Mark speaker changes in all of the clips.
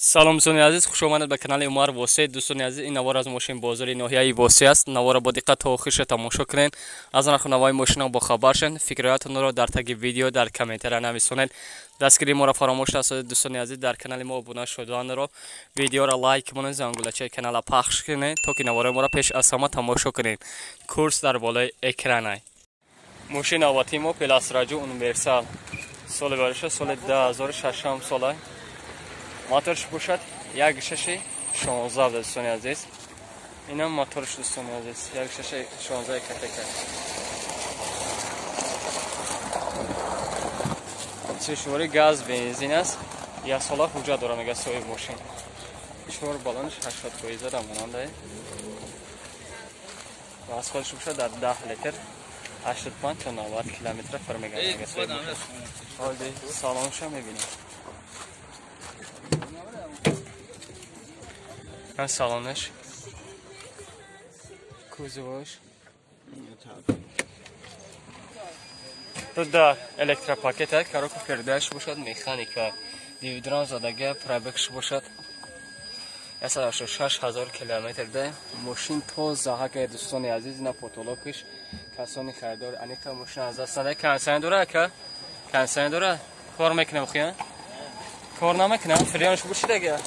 Speaker 1: Салом дӯстони азиз, хуш омадед ба канали Умар Восеъ. Дӯстони азиз, ин навор аз мошин бозори ноҳияи Восеъ аст. Наворро бо диққат то охирша тамошо кунед. Аз нарху навои мошинҳо бохабар шавед. Фикрҳоятонро дар таги видео дар комментария нависонед. Дастгирии моро фаромӯш насозед. Дӯстони азиз, дар канали мо обуна шуданро, видеоро лайк монед, зангулачаи канала пахш кунед, то ки наворҳои моро пеш аз ҳама тамошо кунед. Курс дар болои экранай. Мошин навбатии мо Пелас Раҷу Универсал. Соли бариша соли 2006 сола. Моторш бошад 1.6 16, дӯстони азиз. Инам моторш, дӯстони азиз, 1.6 16 КТК. Сешворӣ газ бензин аст. Як сола ҳуҷҷат дора, мега соҳиб мошин. Чор баллонаш 80% рамонанда. Ва аз худаш бошад дар 10 литр 85 то 90 километр фар мегардад, мега соҳиб мошин. Ҳозир салонша мебинем. Салонаш, кузоваш дар электропакет, коробка передач бошад механика, дивидрон задага, пробегш бошад 186 ҳазор километр да. Мошин тоза ҳака, дӯстони азиз, ина потолокиш. Касони харидор аниқа мошин аз даст нада. Кондиционер дора, ака, кондиционер дора, кор мекунам, хия кор намекунам, фреонш бушидага.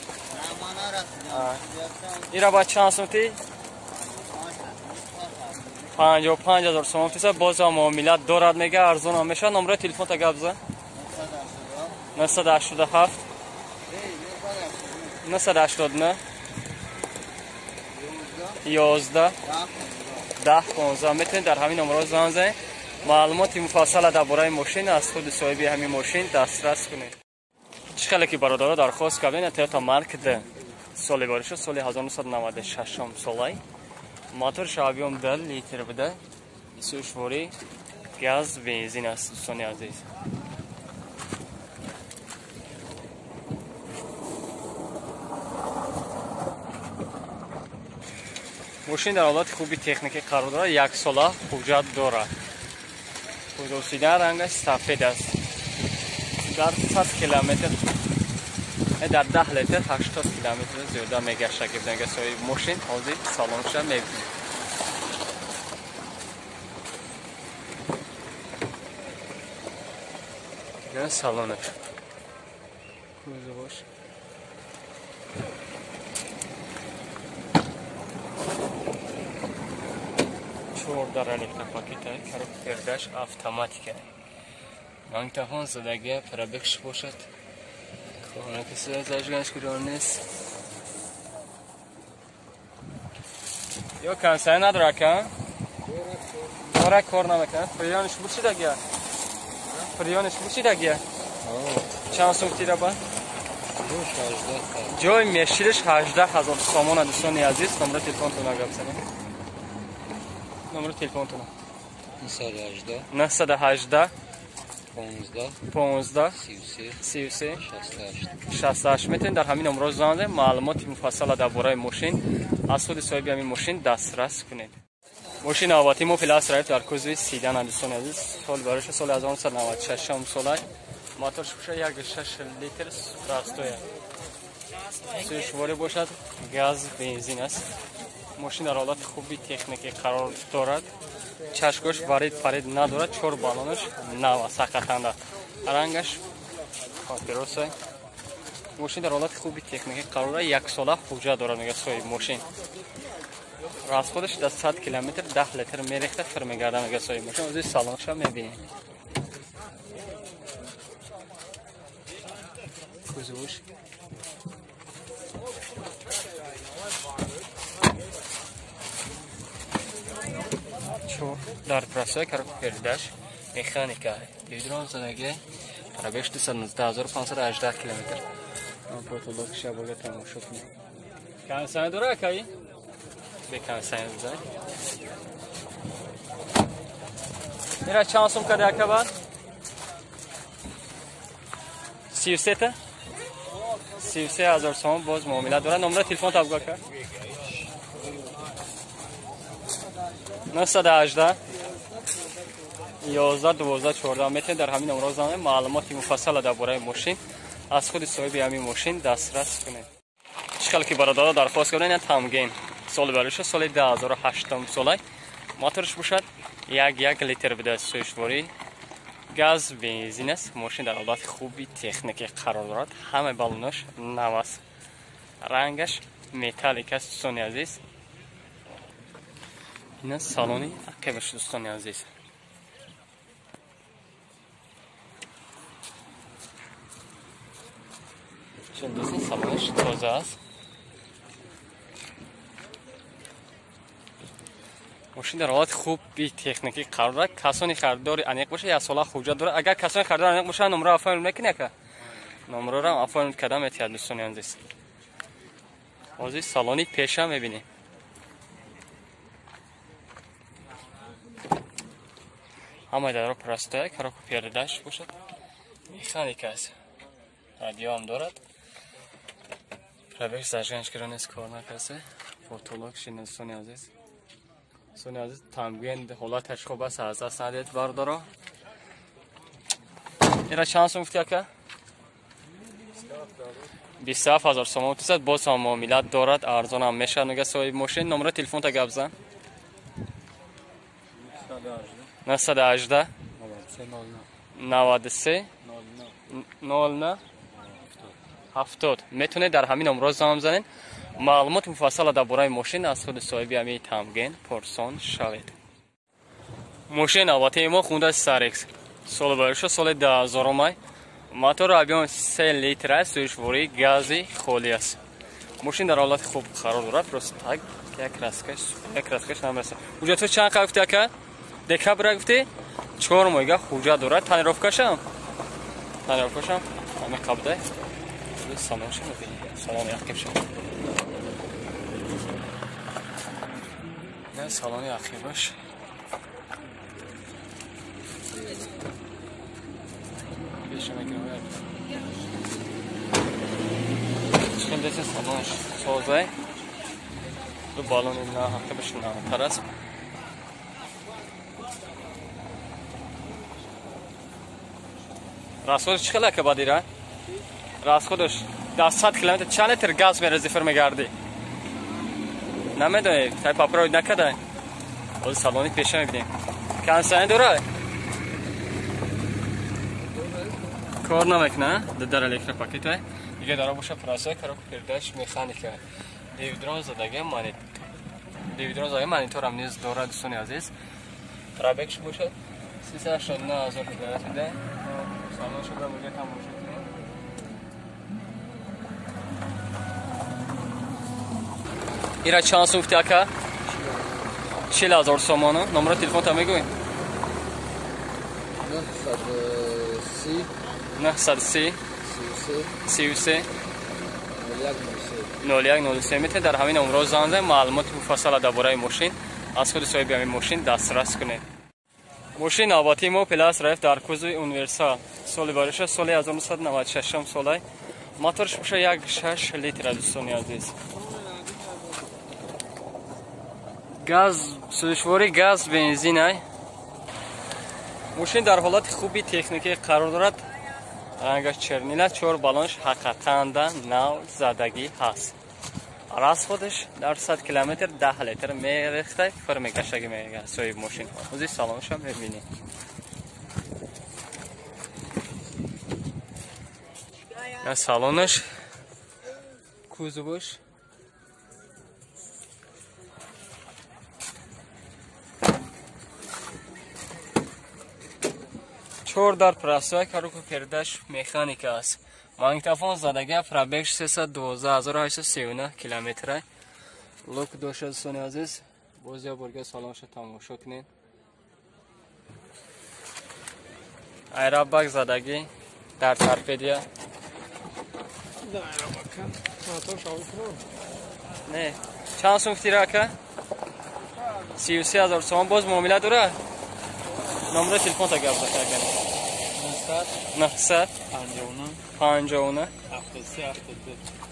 Speaker 1: Ира ба чанд сумти? 55 000 сомон фиса, бозам муомилат дорад, мега, арзонам мешавад. Номраи телефонта гап зан. 987 989 11 10 15. Метавонед дар ҳамин номерҳо занг занед. Маълумоти муфассала дар бораи мошин аз худи соҳиби ҳамин мошин дастрас кунед. Чӣ хеле ки бародаро дархост кардем, Toyota Mark D, соли бориша соли 1996 солай, мотор объём 2 литр буда, сӯшворӣ газ бензин аст, дӯстони азиз. Мошин дар ҳолати хуби техникӣ қарор дорад, яксола ҳуҷҷат дорад. Кузовсидан рангаш сафед аст. Дар 100 километр, дар 10 литр 80 километр зиёда мегашта, гибданга соҳиби мошин. Ҳозир салонша мебинем. Салонаш, кузоваш чордар электропакета, коробка передач автоматика, магнитофон задага, пробегш бошад зажиганаш гирон нест. Ё кондиционер надора, ака? Дора, кор намекунад. Фреонш бушидагия? Фреонш бушидагия? Чанд сум тираба? Ҷои мешириш 18 000 сомона, дӯстони азиз. Номраи телефонтона гап занед. Номери телефонтона.
Speaker 2: 918
Speaker 1: 918
Speaker 2: 15
Speaker 1: 15
Speaker 2: 33
Speaker 1: 33
Speaker 2: 68.
Speaker 1: 68. Метавонед дар ҳамин номро занг занед, маълумоти муфассала дар бораи мошин аз худи соҳиби ҳамин мошин дастрас кунед. Мошин навбатии мо Пелас Райф дар кузови седан, дӯстони азиз. Сол бароша соли 1996 сола, моторш боша 1.6 литр простоя, сӯшворӣ бошад газ бензин аст. Мошин дар ҳолати хуби техникӣ қарор дорад, чашкош варид парид надорад, чор баллонаш нав аст, ҳақиқатанда рангаш папироса. Мошин дар ҳолати хуби техникӣ қарор дорад, яксола ҳуҷҷат дорад, мега соҳиби мошин. Расходаш дар 100 километр 10 литр мерехта фир мегардад, мега соҳиби мошин. Ҳозир салонша мебинем. Кузовш дар простой, коробка передач механика, гидрон задаги, пробег 219518 километр. Потолок шабога тамошо кунем. Кондиционер дора, акаи? Бе кондиционер бизанед. Ира чанд сум кади, ака, бад? 33 та? 33 000 сомон, боз муомила дорад. Номраи телефон табга, ака. 918 11 12 14. Метавонед дар ҳамин номро занед, маълумоти муфассала дар бораи мошин аз худи соҳиби ҳамин мошин дастрас кунед. Чӣ хел ки бародаро дархост карданд, ина Тамген соли бароша соли 2008 солай моторш бошад 1.1 литр буда, сӯзишворӣ газ бензин аст. Мошин дар ҳолати хуби техникӣ қарор дорад, ҳамаи баллонаш нав аст, рангаш металлик аст дӯстони азиз. Ина салони ақибаш дӯстони азиз. Чун дӯстон салонаш тоза аст. Мошин дар ҳолати хуби техникӣ қарор дорад. Касони харидори аниқ бошад, як сола ҳуҷҷат дорад. Агар касони харидори аниқ бошад, номро оформ мекунӣ ака? Номроро оформ карда метиҳад дӯстони азиз. Ҳозир салони пеша мебинем. Ҳамаи дарро простая, коробка передач бошад, механика аст, радио ҳам дорад. Пробег зажиганаш кира нест, кор накарда. Фотолог шин дӯстони азиз. Дӯстони азиз, Тамген ҳолаташ хуб аст, аз даст надиҳед бардоро. Ира чанд сум гуфти ака? 27 000 сомон тусад, боз ҳам муомилат дорад, арзон ҳам мешавад мега соҳиби мошин. Номраи телефонта гап зан. 918 93 09 70. Метавонед дар ҳамин номро занг бизанед. Маълумоти муфассала дар бораи мошин аз худи соҳиби ҳамин Тамген пурсон шавед. Мошин навбатии мо Honda Starex соли бароша соли 2000 май, мотор объем 3 литр аст, сӯзишвории гази холӣ аст. Мошин дар ҳолати хуб қарор дорад, просто так як краскаш намерасад. Ҳуҷҷатҳо чанд қадр гуфти ака? Декабр гуфти 4 моҳига ҳуҷҷат дорад. Тонировкашам ҳамин қабда. Салонша мебинед, салони ақибша. Не, салони ақибаш. Пеша мекунем. Чикин десен салонаш созай. Ду баллони на ақибаш навтар аст. Расходаш чӣ хел ака бадира? Расходаш дар 100 километр чанд литр газ мерази фир мегардӣ? Намедонӣ, тай папроид накардай? Ҳозир салони пеша мебинем. Кондиционер дорад? Кор намекунад, дар электропакет. Дига дара боша простой, коробка передач механика. Девдрон задаги мониторам низ дорад дӯстони азиз. Пробегш бошад 389 000 километр да. Салоншо бо тамошо кунем. Ира чанд сум гуфти ака? 40 000 сомону. Номраи телефонта мегӯй? 930 33 01 03. Метавонед дар ҳамин номро занг занед, маълумоти муфассала дар бораи мошин аз худи соҳиби ҳамин мошин дастрас кунед. Мошин навбатии мо Opel Astra F дар кузови универсал соли бароша соли 1996 солай, моторш боша 1.6 литр дӯстони азиз. Газ сӯзишворӣ газ бензин ай. Мошин дар ҳолати хуби техникӣ қарор дорад. Рангаш чернила, 4 баллонаш ҳақиқатан нав задагӣ ҳаст. Расходаш дар 100 километр 10 литр мерехта, фир мекашагӣ мега соҳиби мошин. Ҳозир салонашам мебинем. Салонаш, кузоваш чор дар простой, коробка передач механика аст. Магнитофон задага, пробег 312 839 километр. Люк дошта дӯстони азиз. Боз як борга салонша тамошо кунед. Аэробак задагӣ дар торпедия. Не, чанд сум гуфтира ака? 33 000 сомон. Боз муомила дорад? Номраи телефонта гап зад агар. 900 59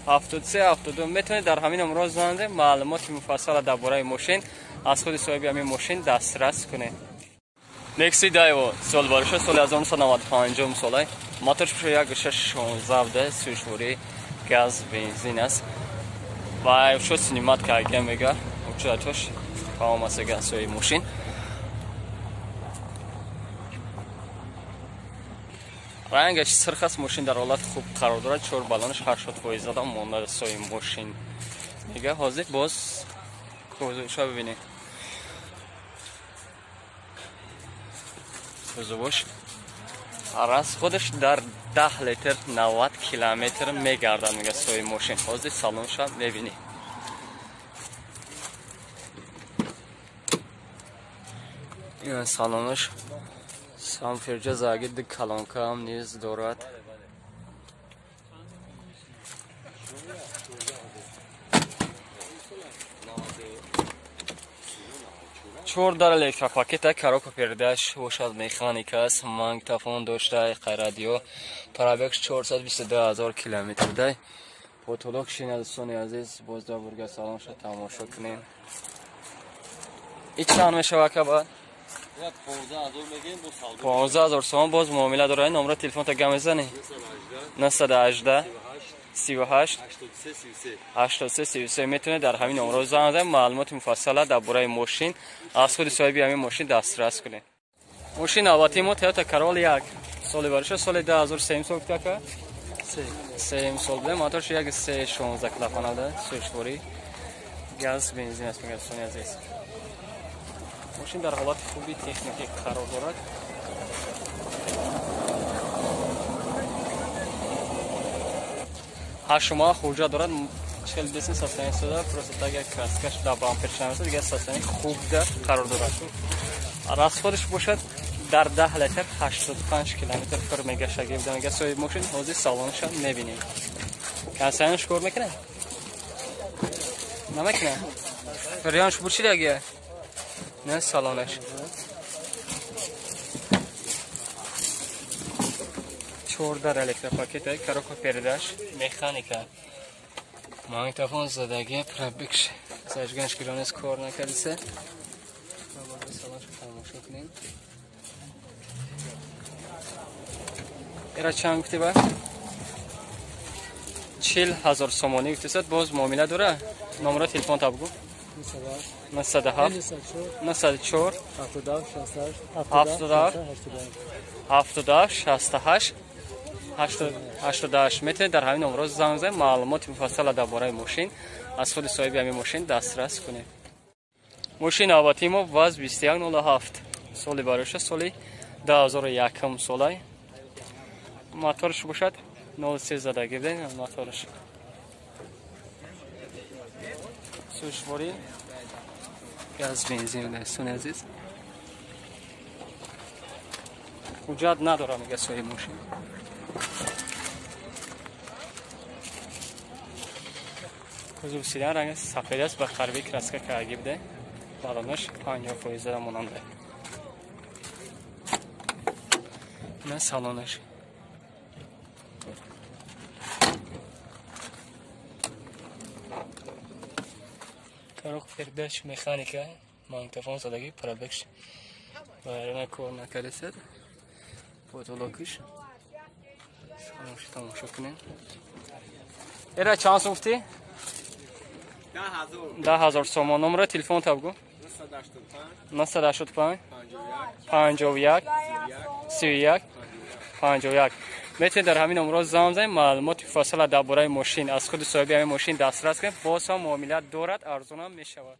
Speaker 1: 73 72. Метавонед дар ҳамин номро занг занед, маълумоти муфассала дар бораи мошин аз худи соҳиби ҳамин мошин дастрас кунед. Нексия Дайво сол бароша соли 1995 солай. Моторш пуша 1.6 буда, сӯшворӣ газ бензин аст. Ва шо синимат карга мега. Учатош фаҳмасага сои мошин. Рангаш сирх аст, мошин дар ҳолати хуб қарор дорад. 4 баллонаш 80% задам монда сои мошин. Мега ҳозир боз кузовша бибинед. Кузоваш раз худаш дар 10 литр 90 километр мегардад мега сои мошин. Ҳозир салонша мебинед. Ин салонаш самфирҷа заги ду калонка ҳам низ дорад. Чор дар электропакета, коробка передач бошад, механика аст, магнитофон дошта, радио, пробег 422 000 километр дай. Потолок шина дӯстони азиз, боз дар бурга салонша тамошо кунем. И чанд мешава ака? 15 000 сомон боз муомила дорад. Номро телефонта гам мезанӣ? 918 38 83 33. Метавонед дар ҳамин номро занг занед, маълумоти муфассала дар бораи мошин аз худи соҳиби ҳамин мошин дастрас кунед. Мошин навбатии мо Toyota Corolla 1 соли бароша соли 2003 сол кутака? 3 сол буда. Моторш 1.3 16 клапана да, сӯшворӣ газ бензин аст мегӯяд дӯстони азиз. Мошин дар ҳолати хуби техникӣ қарор дорад. Ҳашт моҳ хуҷа дорад. Хеле десен состояние суда, просто так як краскаш дар бамперш намеса, дигар состояние хуб да қарор дорад. Расходаш бошад дар 10 литр 85 километр пур мегашаги буда мега соҳиби мошин. Ҳозир салонашам мебинем. Кондиционерш кор мекунад? Намекунад? Фирёнш бурчидагия? Не, салонаш. 4 дар электропакета, коробка передач, механика. Магнитофон задаги, пробег зажиганш гиронес кор накардисе. Салонаш тамошо кунем. Эра чанд гуфти ба? 40 000 сомонӣ гуфтисад, боз муомила дора? Номро телефон та бугу. 907 904 77 77 68 88. Метавонед дар ҳамин номро занг занед, маълумоти муфассала дар бораи мошин аз худи соҳиби ҳамин мошин дастрас кунед. Мошин навбатии мо ВАЗ 2107 соли бароша соли 2001 солай. Моторш бошад 03 задаги буда моторш. Сӯшворӣ газ бензин дӯстони азиз. Ҳуҷҷат надорам мега соҳиби мошин. Кузов седан ранги сафед аст, ба қарби краска кардаги буда. Баллонаш 50% монанда. Ина салонаш. Коробка передач механика, магнитофон задаги, пробегш вайрона кор накардисад. Потолокиш. Салонаш тамошо кунем. Эра чанд сум гуфтӣ? 10 000 сомон. Номро телефон та бугу. 985 51 31 51. Метавонед дар ҳамин номро занг занед, маълумоти муфассала дар бораи мошин аз худи соҳиби ҳамин мошин дастрас кунед. Боз ҳам муомила дорад, арзонам мешавад.